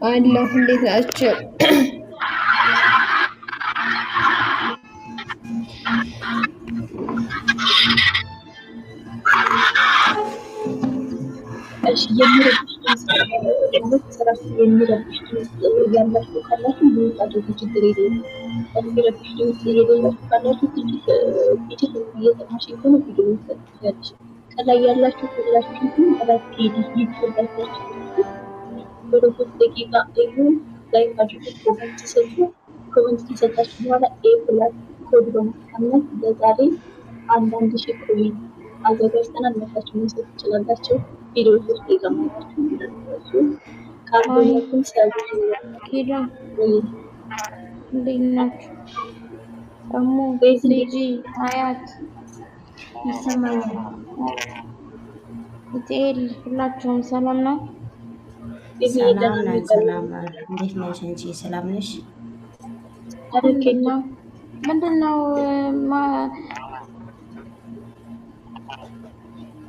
አለሁ። እንዴት ናቸው? እሺ፣ የሚረብሽ ድምፅ ማለት ስራችሁ የሚረብሽ ድምፅ ያላችሁ ካላችሁ ሚውት አድርጉ፣ ችግር የለውም። የሚረብሽ ድምፅ የሌላችሁ ካላችሁ ትችት እየሰማሽ ከሆነ ቪዲዮ መክፈት ትችላለሽ። ከላይ ያላችሁ ሁላችሁም ራፒድ ዩቲዩብ ወደ 3 ደቂቃ እዩ፣ ላይክ አድርጉ፣ ኮመንት ስጡ። ኮመንት ከሰጣችሁ በኋላ ኤ ፕላስ ኮድ በማስቀመጥ ለዛሬ 1000 ኮይን አዘጋጅተናል። መታችሁ መውሰድ ትችላላችሁ። ቪዲዮ 3 ደቂቃ ማየታችሁ እንዳትረሱ። ካልሆነ ግን ሰብ ኪዳ ወይ እንዴት ናችሁ? እሙ ቤዝ ቲጂ አያት ይሰማኛል። ኢቲኤል ሁላችሁም ሰላም ነው? ሰላም ነን፣ ሰላም ነን። እንዴት ነሽ አንቺ? ሰላም ነሽ? ምንድን ነው ምንድን ነው?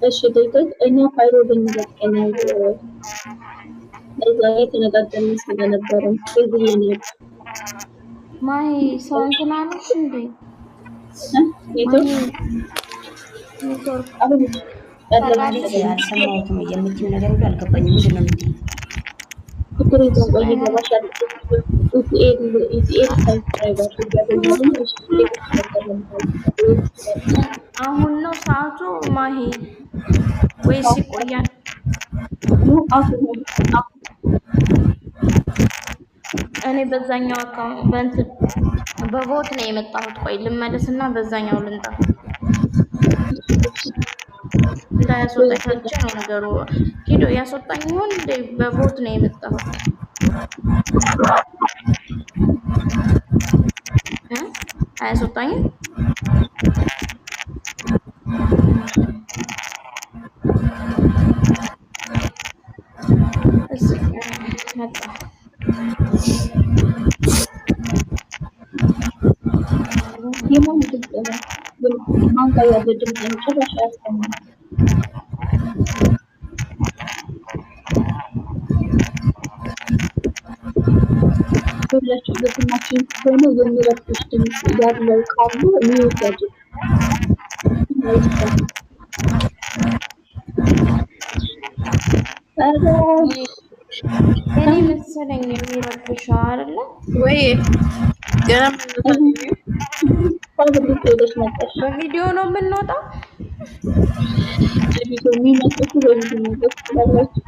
እሺ ደቂቃ እኛ ፋይሎ ልንለቅ ነው። ለዛ የተነጋገርን ስለነበረ ቤዝዬ ነው። ማሂ ሰው እንትን አለሽ እንዴ? ኔትወርክ ማሂ ኔትወርክ አሁን ያለ ማለት መሰለኝ። አልሰማሁትም። የምትይው ነገር ሁሉ አልገባኝም። ምንድን ነው የምትይው? ችግር የለውም። ቆይ ይገባሻል። ኢቲኤል ኢቲኤል ሰብስክራይብ አድርግ ያገኛሉ። እሺ ሌሎች ነገር ለምሳሌ አሁን ነው ሰዓቱ ማሂ ወይስ ይቆያል? አሁን አሁን እኔ በዛኛው አካውንት በእንትን በቦት ነው የመጣሁት። ቆይ ልመለስና በዛኛው ልንጣ። እንዳያስወጣኝ ፈርቼ ነው ነገሩ። ሂዶ ያስወጣኝ ይሆን እንዴ? በቦት ነው የመጣሁት እ አያስወጣኝም። እስ መጣ። የማን ድምፅ ነው? ማን ጋር ያለ ድምፅ ነው? ጭራሽ አያሰማም። ሁላችሁ እየሰማችሁኝ ከሆነ የሚረብሽ ድምፅ ያለው ካለ ሚውት ያድርግ። አይሰማም። ኧረ እኔ መሰለኝ የሚረብሸው አይደለ? ወይ ገና እንኳን ሄደሽ መጣሽ። በቪዲዮ ነው የምንወጣው። በቪዲዮ የሚመጡት በቪዲዮ መውጣት ትችላላችሁ።